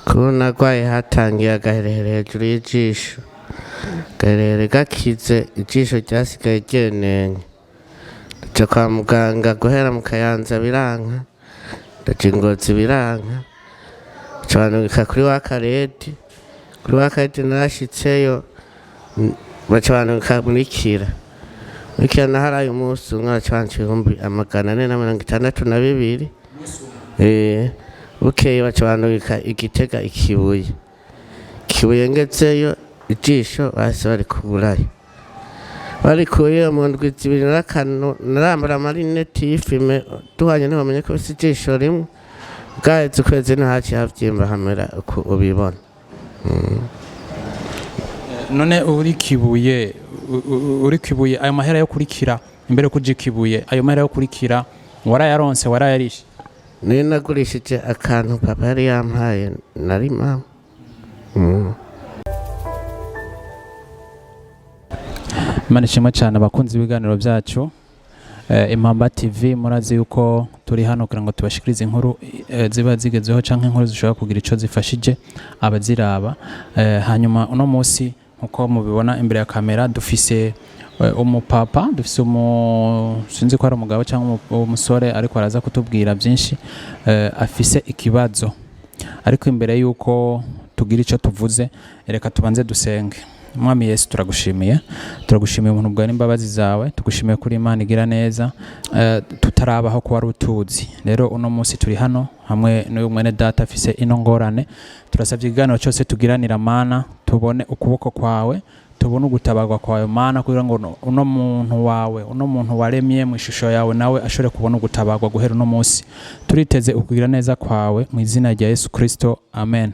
Kubona arwaye hatangiye agaherehere hejuru y'ijisho, agaherehere gakize ijisho ryasigaye ryenenye. Ndaja kwa muganga guhera mu Kayanza biranka, ndaja i Ngozi biranka, baca bandungika kuri Wakaredi. Kuri Wakaredi narashitseyo, baca bandungika muri Kira. Muri Kira naharaye umunsi umwe, baca banca 462,000. Bukeye baca bandungika i Gitega i Kibuye. Kibuye ngezeyo ijisho bahise barikurayo. Barikuyeyo mu ndwi zibiri narambara amarineti y'ifime, duhanye ntibamenye ko mfise ijisho rimwe. Bwaheze ukwezi niho haciye havyimba hamera uku ubibona. None uri Kibuye, uri Kibuye, ayo mahera yo kurikira imbere kuja Kibuye, ayo mahera yo kurikira warayaronse, warayarishe? Niyo nagurishije akantu papa yari yampaye nari mama. Imana ishimwe cyane abakunzi b'ibiganiro byacu, Impamba TV. Murazi yuko turi hano kugira ngo tubashikirize inkuru ziba zigezweho canke inkuru zishobora kugira ico zifashije abaziraba. Hanyuma uno munsi nkuko mubibona imbere ya kamera dufise umupapa, dufise sinzi ko ari umugabo cyangwa umusore, ariko araza kutubwira byinshi. Afise ikibazo, ariko imbere yuko tugira icyo tuvuze reka tubanze dusenge. Mwami Yesu, turagushimiye, turagushimiye ubuntu bwawe n'imbabazi zawe, tugushimiye kuri Imana igira neza, tutarabaho ko wari utuzi. Rero uno munsi turi hano hamwe n'uyu mwene data afise ino ngorane. Turasabye ikiganiro cyose tugiranira Mana, tubone ukuboko kwawe, tubone ugutabarwa kwawe Mana, kugira ngo uno muntu wawe, uno muntu waremye mu ishusho yawe, nawe ashobore kubona ugutabarwa guhera uno munsi. Turiteze ukugira neza kwawe mu izina rya Yesu Kristo, amen.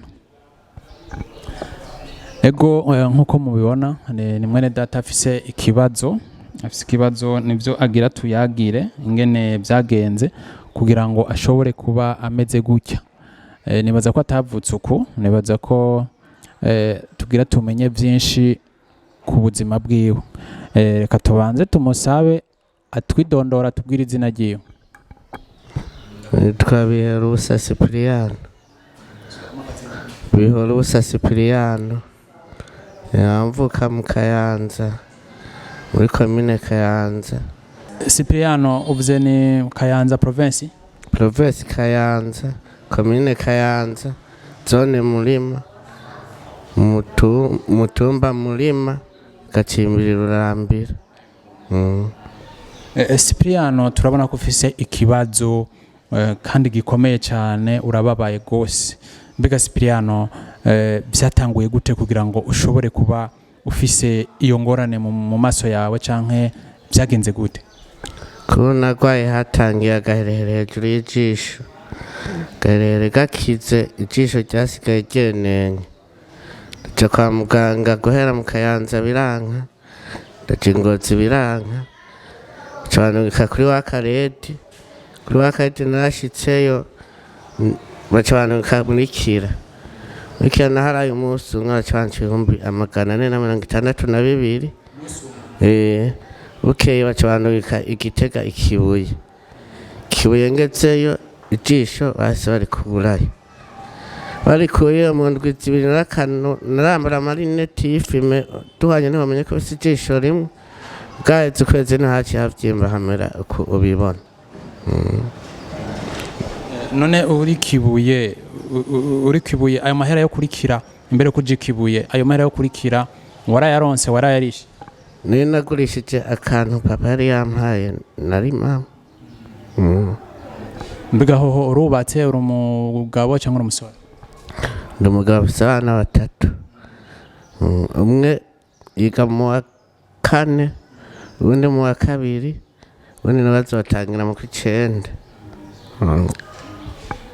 Ego, nkuko mubibona ni mwene data afise ikibazo, afise ikibazo nivyo agira tuyagire ingene byagenze kugira ngo ashobore kuba ameze gutya. Nibaza ko atavutse uku, nibaza ko tugira tumenye byinshi ku buzima bwiwe. Reka tubanze tumusabe atwidondora, tubwire izina ryiwe. Nitwa Biherusa Cipriano. Biherusa Cipriano. Mvuka mu Kayanza, muri komine Kayanza. Cipriano, uvuze ni Kayanza province? Province Kayanza, komine Kayanza, zone Murima, mutumba Murima, gacimbiri Rurambira. Cipriano, turabona ko ufise ikibazo kandi gikomeye cyane, urababaye gose. Mbega Cipriano, byatanguye gute kugira ngo ushobore kuba ufise iyo ngorane mu maso yawe, canke byagenze gute? Kubona arwaye hatangiye agaherehere hejuru y'ijisho, agaherehere gakize ijisho ryasigaye ryenenye. Ndaja kwa muganga guhera mu Kayanza biranka, ndaja i Ngozi biranka, baca bandungika kuri Wakaredi. Kuri Wakaredi narashitseyo, baca bandungika muri Kira. Muri Kira naharaye umunsi umwe, baca banca 462,000. Bukeye baca bandungika i Gitega i Kibuye. Kibuye ngezeyo ijisho bahise barikurayo. Barikuyeyo mu ndwi zibiri narambara amarineti y'ifime, duhanye ntibamenye ko mfise ijisho rimwe. Bwaheze ukwezi niho haciye havyimba hamera uku ubibona. None uri Kibuye, uri Kibuye, ayo mahera yo kurikira imbere kuja Kibuye, ayo mahera yo kurikira warayaronse, warayarishe? Niyo nagurishije akantu papa yari yampaye nari mama. Mbega hoho urubatse, uri umugabo cyangwa uri umusore? Ndi umugabo, afise abana batatu. Umwe yiga mu wa kane, uwundi mu wa kabiri, uwundi nawe azotangira mu kw'icenda.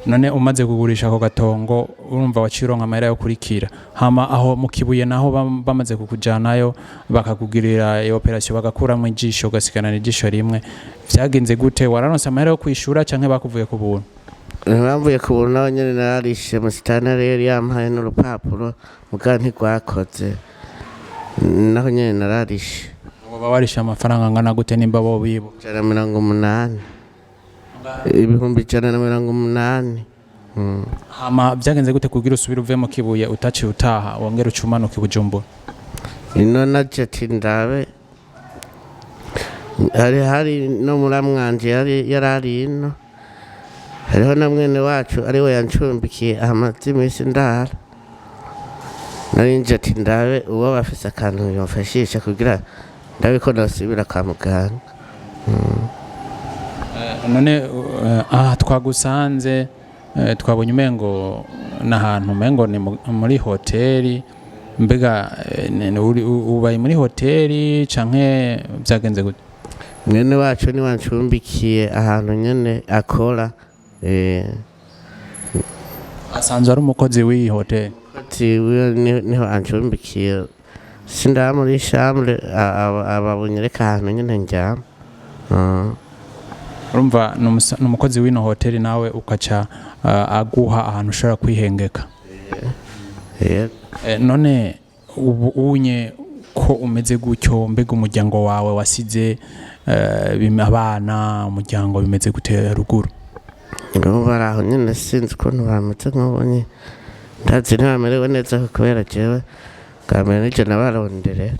None umaze kugurisha ako gatongo, urumva waciye uronka amahera yo kurikira. Hama aho mu Kibuye naho bamaze kukujanayo bakakugirira iyo operation bagakuramo ijisho ugasigarana ijisho rimwe, vyagenze gute? Wararonse amahera yo kwishura canke bakuvuye ku buntu? Bamvuye ku buntu, naho nyene nararishe. Musitanteri yari yampaye n'urupapuro, muga ntirwakoze, naho nyene nararishe. Woba warishe amafaranga angana gute nimba bo bibo? 180, 180,000. Hama byagenze gute kugira usubire uve mu Kibuye utaciye utaha, wongere uce umanuka i Bujumbura? Ino naje ati ndabe hari no muramwanje yari ino, hariho na mwene wacu ariwe yancumbikiye ahamaze iminsi ndara. Nari nje ati ndabe uwo bafise akantu yomfashisha kugira ndabe ko nosubira kwa muganga. None aha twagusanze, twabonye umengo n'ahantu umengo ni muri hoteli. Mbega ubaye muri hoteli canke byagenze gute? Mwene wacu niwe ancumbikiye ahantu nyene akora. Asanzwe ari umukozi w'iyi hoteli? Ati wiwe niho ancumbikiye, sindaba muri chambre, ababunyereka ahantu nyene ndyama. Urumva ni umukozi w'ino hoteli, nawe ukaca aguha ahantu ushobora kwihengeka? Yego. None ubu unye ko umeze gutyo, mbega umuryango wawe wasize, abana, umuryango bimeze gute ruguru? Ngo bari aho nyene, sinzi ukuntu bameze, nk'ubonye ndazi ntibamerewe neza kubera jewe bwa mbere nije nabaronderera.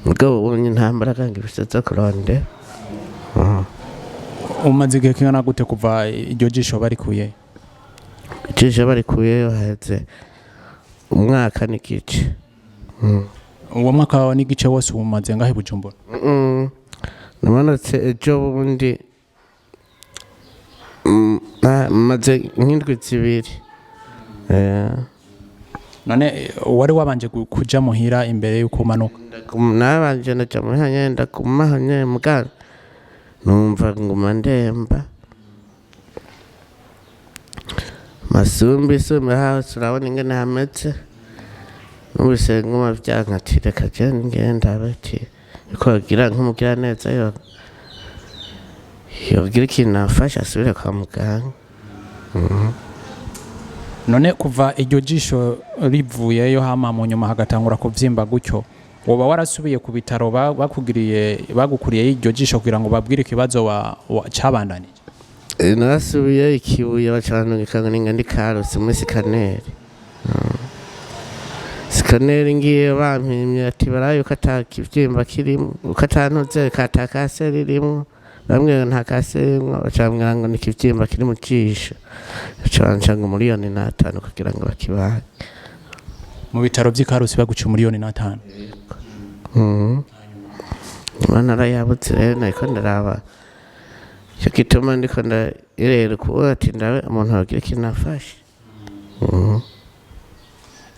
Mugabo ubonye nta mbaraga ngifise zo kurondera. Umaze igihe kingana gute kuva iryo jisho barikuye? Ijisho barikuyeyo haheze umwaka n'igice. Uwo mwaka wawe n'igice wose umaze ngahe i Bujumbura? Namanutse ejo bundi, maze nk'indwi 2. None wari wabanje kuja muhira imbere y'uko umanuka? Nabanje ndaja muhira nyene, ndagumaho nyene, muga numva nguma ndemba masumbi sumbi hose, urabona ingene hameze. Numvise nguma vyanka, ati reka je ngenda ati uko yogira nk'umugira neza yo yogira ikintu amfasha asubire kwa muganga. None kuva iryo jisho rivuyeyo, hama mu nyuma hagatangura kuvyimba gutyo, woba warasubiye ku bitaro bakugiriye bagukuriye iryo jisho kugira ngo babwire ikibazo cabandanije? Narasubiye ikibuye, baca banungika ngo ninga ndi Karusi muri scanner. Scanner ngiye bampimye, ati barabe yuko ata kivyimba kirimwo, uko atantuze ata kanseri irimwo. Bambwiye ngo nta kanseri irimwo, baca bambwira ngo ni ikivyimba kiri mu jisho, baca banca ngo 1,5 miliyoni kugira ngo bakibage. Mu bitaro vy'i Karusi baguca 1,5 miliyoni? Umwana arayabutse rero, nariko ndaraba ico gituma ndiko ndarera ukubu ati ndabe umuntu yogira ikintu amfasha.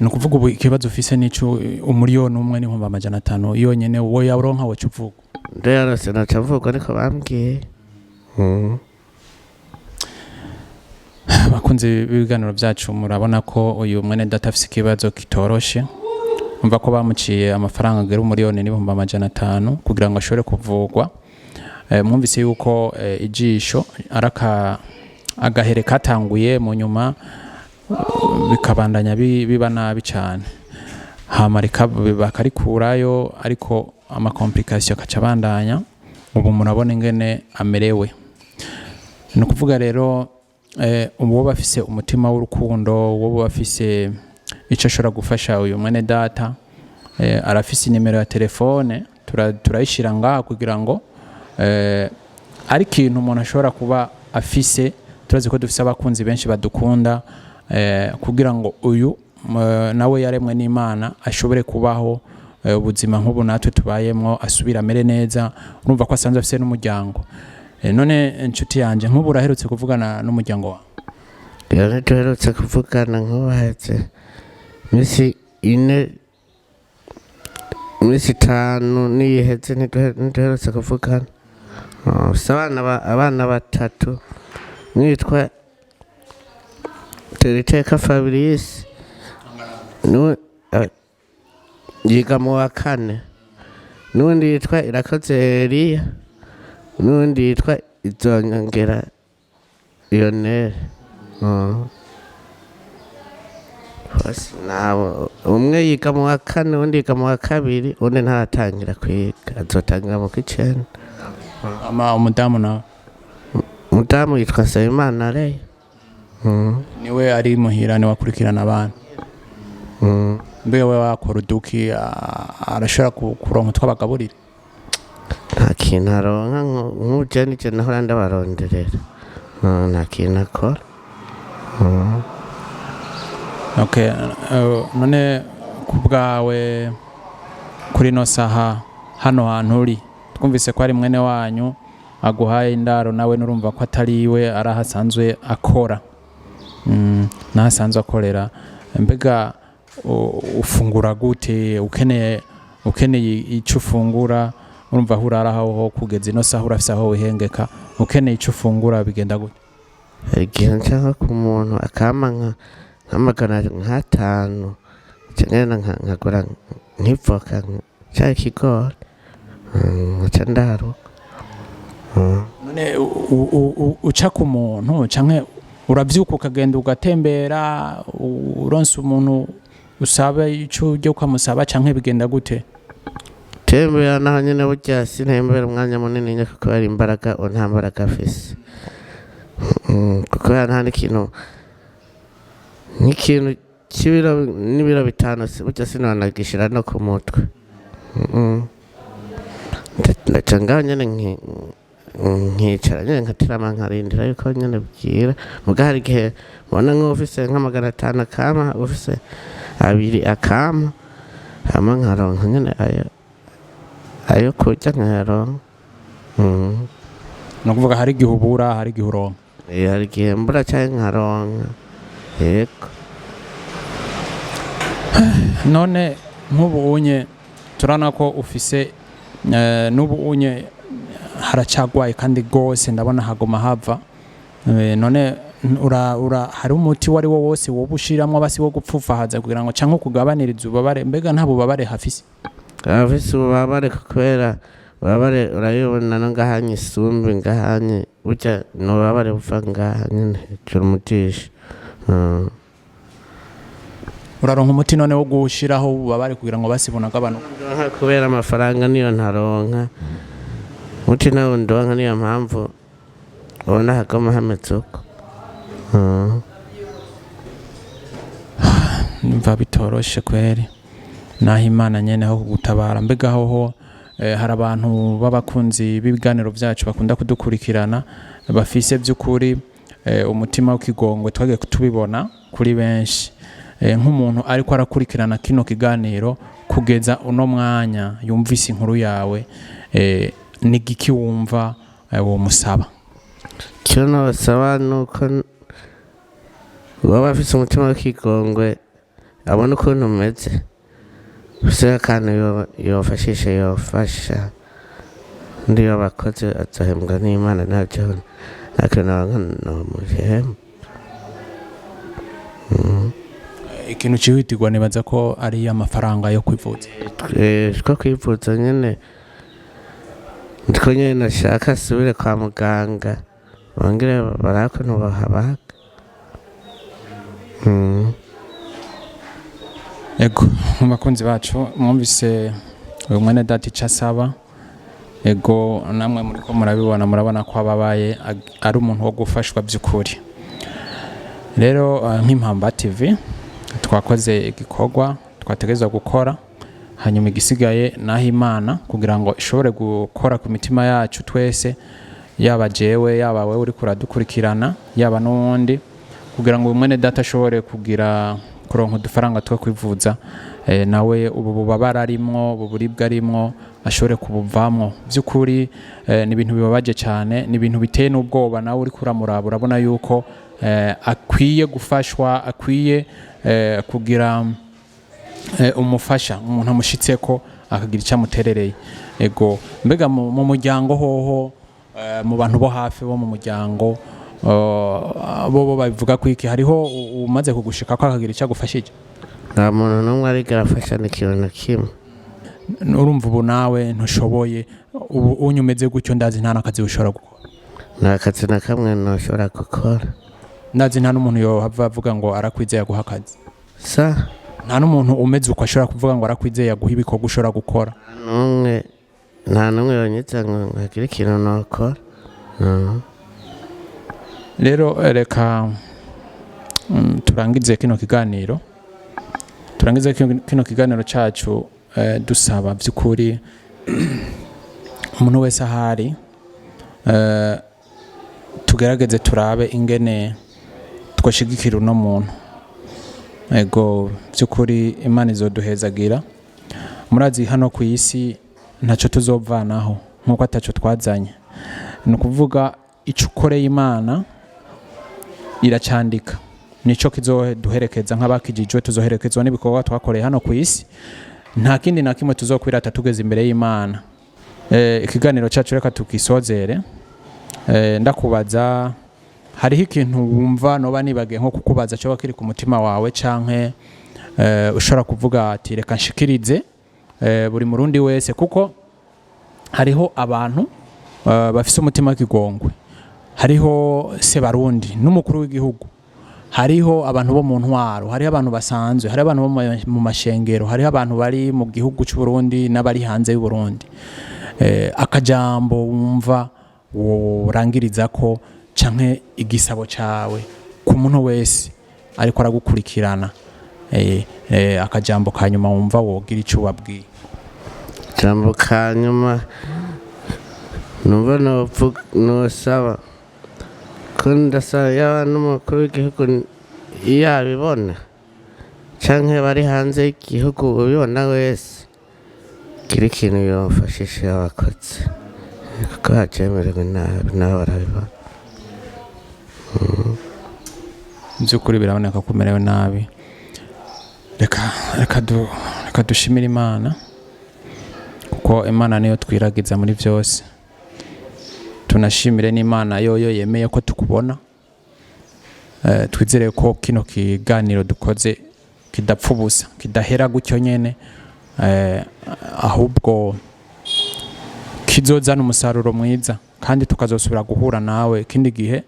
Ni ukuvuga ubu ikibazo ufise nico 1,5 miliyoni yonyene wo yaronka woca uvuga? Ndayarose naca mvuga, ariko bambwiye. Abakunzi b'ibiganiro byacu, murabona ko uyu mwene data afise ikibazo kitoroshe. Umva ko bamuciye amafaranga agera 1,5 miliyoni kugira ngo ashobore kuvugwa. Mwumvise yuko ijisho araka agahere katanguye, mu nyuma bikabandanya biba nabi cyane, hama bakarikurayo, ariko ama complications akaca abandanya. Ubu murabona ingene amerewe. Ni ukuvuga rero uwo bafise umutima w'urukundo, uwo bafise icyo ashobora gufasha uyu mwene data, arafise inimero ya telefone, turayishyira ngaha kugira ngo ari ikintu umuntu ashobora kuba afise. Turazi ko dufise abakunzi benshi badukunda, kugira ngo uyu nawe yaremwe n'Imana ashobore kubaho ubuzima nk'ubu natwe tubayemwo, asubire amere neza. Urumva ko asanzwe afise n'umuryango. None inshuti yanjye, nk'ubu uraherutse kuvugana n'umuryango wawe? Rero ntiduherutse kuvugana, nk'ubu haheze iminsi 4, iminsi 5 niyiheze, ntiduherutse kuvugana. Mfise abana batatu, umwe yitwa Teriteka Fabrice, niwe yiga mu wa kane, n'uwundi yitwa Irakoze Eliya, n'uwundi yitwa Izonyongera Lionel. Bose nabo, umwe yiga mu wa kane, uwundi yiga mu wa kabiri, uwundi ntaratangira kwiga, azotangira mu kw'icenda. Ama umudamu nawe? Umudamu yitwa Nsabimana Leya. Niwe ari muhira, niwe akurikirana abana? Mm. Mbega we wakora uduki, arashobora kuronka utwabagaburira? Nta kintu aronka, nk'ubu je nije nahora ndabaronderera. Nta kintu akora. Okay, none ku bwawe, kuri ino saha, hano hantu uri, twumvise ko ari mwene wanyu aguhaye indaro, nawe nurumva ko atari iwe, ari aho asanzwe akora, naho asanzwe akorera. Mbega ufungura gute? Ukeneye icyo ufungura, urumva aho urara aho kugeza ino saha urafise aho wihengeka, ukeneye icyo ufungura bigenda gute? Igihe nshaka ku muntu akampa nk'amagana nk'atanu, nca ngenda nkagura nk'ivoka canke ikigori, nkaca ndaruka. None uca ku muntu canke uravyuka ukagenda ugatembera, uronse umuntu usaba ico urya ukamusaba, canke bigenda gute? Tembera naho nyene burya sintembera umwanya munini nyene, kuko hari imbaraga, ubu nta mbaraga afise. Kuko nta n'ikintu, nk'ikintu c'ibiro n'ibiro 5 burya sinonagishira no ku mutwe. Ndaca ngaho nyene nkicara nyene nkaterama, nkarindira yuko nyene bwira. Muga hari igihe mbona nk'uwufise nka 500 akampa, uwufise 2 akampa, hama nkaronka nyene ayo kurya nkayaronka. Ni ukuvuga hari igihe ubura, hari igihe uronka? Hari igihe mbura canke nkaronka, yego. None nk'ubu unye turabona ko ufise, n'ubu unye haracagwaye kandi gose, ndabona hagoma hava. None ura hari umuti wari wo wose woba ushiramwo basi wo gupfufahaza kugira ngo canke kugabaniriza ububabare? Mbega nta bubabare hafise? Abafise ububabare, kubera ububabare urabibona no ngahanye isumbi ngahanye, burya ni ububabare buva ngaha nyene hejuru mu jisho. Uraronka umuti none wo gushiraho ububabare kugira ngo basi bunagabanuke? Ndonka kubera amafaranga niyo ntaronka, umuti nawo ndonka, niyo mpamvu ubona hagoma hameze uko. Numva bitoroshe kweri, naho Imana nyene ho kugutabara. Mbega hoho, hari abantu b'abakunzi b'ibiganiro byacu bakunda kudukurikirana bafise by'ukuri umutima w'ikigongwe, twagiye tubibona kuri benshi. Nk'umuntu ariko arakurikirana kino kiganiro kugeza uno mwanya, yumvise inkuru yawe, ni giki wumva womusaba? Icyo nabasaba ni uko uwaba afise umutima w'ikigongwe abona ukuntu umeze, ufise akantu yofashisha, yofasha. Undi yoba akoze azohembwa n'Imana, ntacyo ntacyo noronka nomuhemba. Ikintu cyihutirwa nibaza ko ari amafaranga yo kwivuza. Two kwivuza nyene, ndiko nyene nashaka asubire kwa muganga, bongere barabe ukuntu bahabaga. Ego, mu bakunzi bacu mwumvise uyu mwene data icyo asaba. Ego, namwe muri ko murabibona, murabona ko ababaye, ari umuntu wo gufashwa by'ukuri. Rero nk'Impamba TV twakoze igikorwa twategerezwa gukora, hanyuma igisigaye naho Imana kugira ngo ishobore gukora ku mitima yacu twese, yaba jewe, yaba wewe uriko uradukurikirana, yaba n'uwundi, kugira ngo uyu mwene data ashobore kugira kuronka udufaranga two kwivuza, nawe ubu bubabara arimwo, ubu buribwe arimwo, ashobore kubuvamwo by'ukuri. Ni ibintu bibabaje cyane, ni ibintu biteye n'ubwoba. Nawe uriko uramuraba urabona yuko akwiye gufashwa, akwiye kugira umufasha, umuntu amushitseko akagira icyo amuterereye. Ego, mbega mu muryango hoho, mu bantu bo hafi bo mu muryango, bo babivuga ko iki? Hariho umaze kugushika ko akagira icyo agufashije? Nta muntu n'umwe arigera afasha n'ikintu na kimwe. Urumva ubu nawe ntushoboye, ubu unye umeze gutyo, ndazi nta n'akazi ushobora gukora. Nta kazi na kamwe ntoshobora gukora. Ndazi nta n'umuntu yohava avuga ngo arakwizeye aguha akazi. Sa? Nta n'umuntu umeze uko ashobora kuvuga ngo arakwizeye aguha ibikorwa ushobora gukora. N'umwe, nta n'umwe yonyitse ngo hagire ikintu nokora. Rero reka Turangize kino kiganiro, turangize kino kiganiro cacu, dusaba by'ukuri umuntu wese ahari, tugerageze turabe ingene twashigikira uno muntu. Ego, by'ukuri Imana izoduhezagira. Murazi hano ku isi ntacyo tuzovanaho nk'uko atacyo twazanye. Ni ukuvuga icyo ukoreye Imana iracandika, nicyo kizoduherekeza. Nk'abakijijwe tuzoherekezwa n'ibikorwa twakoreye hano ku isi, nta kindi na kimwe tuzokwirata tugeze imbere y'Imana. Ikiganiro cyacu reka tukisozere. Ndakubaza, hariho ikintu wumva noba nibagiye nko kukubaza cyoba kiri ku mutima wawe, canke ushobora kuvuga ati reka nshikirize buri murundi wese, kuko hariho abantu bafise umutima w'ikigongwe, hariho Sebarundi n'umukuru w'igihugu, hariho abantu bo mu ntwaro, hariho abantu basanzwe, hariho abantu bo mu mashengero, hariho abantu bari mu gihugu cy'u Burundi n'abari hanze y'u Burundi. Akajambo wumva worangiriza ko canke igisabo cawe ku muntu wese ariko aragukurikirana, akajambo ka nyuma wumva wogira ico ubabwiye? Jambo ka nyuma numva novuga, nosaba ko ndasaba yaba n'umukuru w'igihugu iyo abibona canke bari hanze y'igihugu, ubibona wese kiri ikintu yomfashisha abakozi, kuko hacemerewe nabi nabo barabibona. By'ukuri biraboneka ko umerewe nabi. Reka dushimire Imana, kuko Imana niyo twiragiza muri byose. Tunashimire n'Imana yoyo yemeye ko tukubona. Twizere ko kino kiganiro dukoze kidapfa ubusa, kidahera gutyo nyene, ahubwo kizozana umusaruro mwiza, kandi tukazosubira guhura nawe ikindi gihe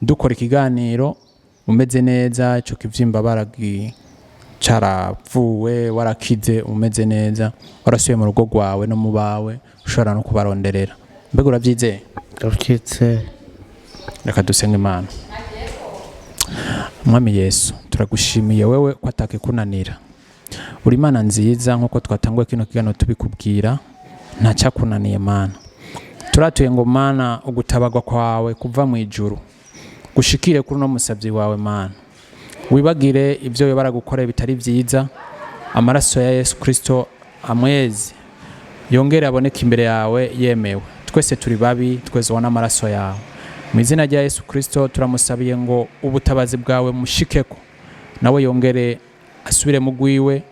dukora ikiganiro umeze neza, ico kivyimba baragi caravuwe, warakize, umeze neza, warasubiye mu rugo rwawe no mu bawe, ushobora no kubaronderera. Mbega uravyizeye? Ndavyizeye. Reka dusenge Imana. Mwami Yesu, turagushimiye wewe ko atakikunanira. Uri Imana nziza, nk'uko twatanguye kino kiganiro tubikubwira, ntacyakunaniye Mana. Turatuye ngo Mana, ugutabagwa kwawe kuva mu ijuru gushikire kuri uno musabyi wawe. Mana, wibagire ibyo yoba aragukoreye bitari byiza. Amaraso ya Yesu Kristo amweze, yongere aboneke imbere yawe yemewe. Twese turi babi, twese ubona amaraso yawe. Mu izina rya Yesu Kristo turamusabiye ngo ubutabazi bwawe mushikeko, nawe yongere asubire mu gwiwe,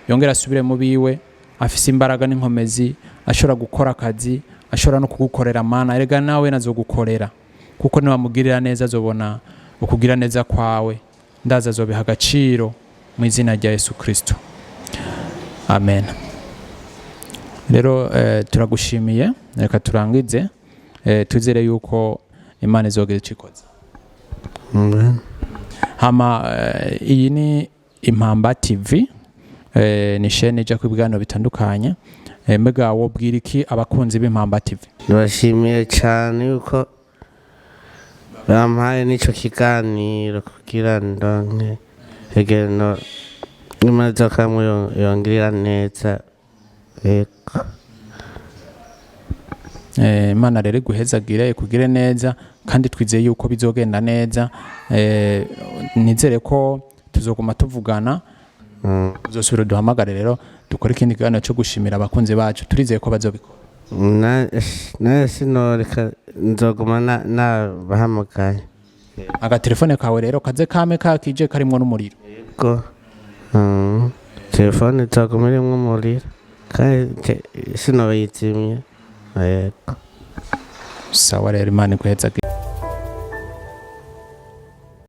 yongere asubire mu biwe, afise imbaraga n'inkomezi, ashobora gukora akazi, ashobora no kugukorera. Mana, erega nawe nazogukorera, kuko niwamugirira neza azobona ukugira neza kwawe, ndaza azobiha agaciro. Mu izina rya Yesu Kristo, amen. Rero turagushimiye. Reka turangize, twizere yuko Imana izogira icyo ikoze. Amen. Hama iyi ni Impamba TV, ni shene ijya ku ibiganiro bitandukanye. Mbega wobwira iki abakunzi b'Impamba TV? Ndabashimiye cyane yuko bampaye n'ico kiganiro kugira ndonke egeno imodoka yongirira neza. Yego. Imana rero iguhezagire, ikugire neza, kandi twizeye yuko bizogenda neza. Nizere ko tuzoguma tuvugana. Uzosubira duhamagare rero dukore ikindi kiganiro cyo gushimira abakunzi bacu. Turizeye ko bazobikora. Nawe sinoreka, nzoguma nabahamagaye. Agatelefone kawe rero kaze kame kakije karimwo n'umuriro. Yego. Telefone izoguma irimwo umuriro kandi sinoyizimye. Yego. Sawa rero, Imana iguhezagire.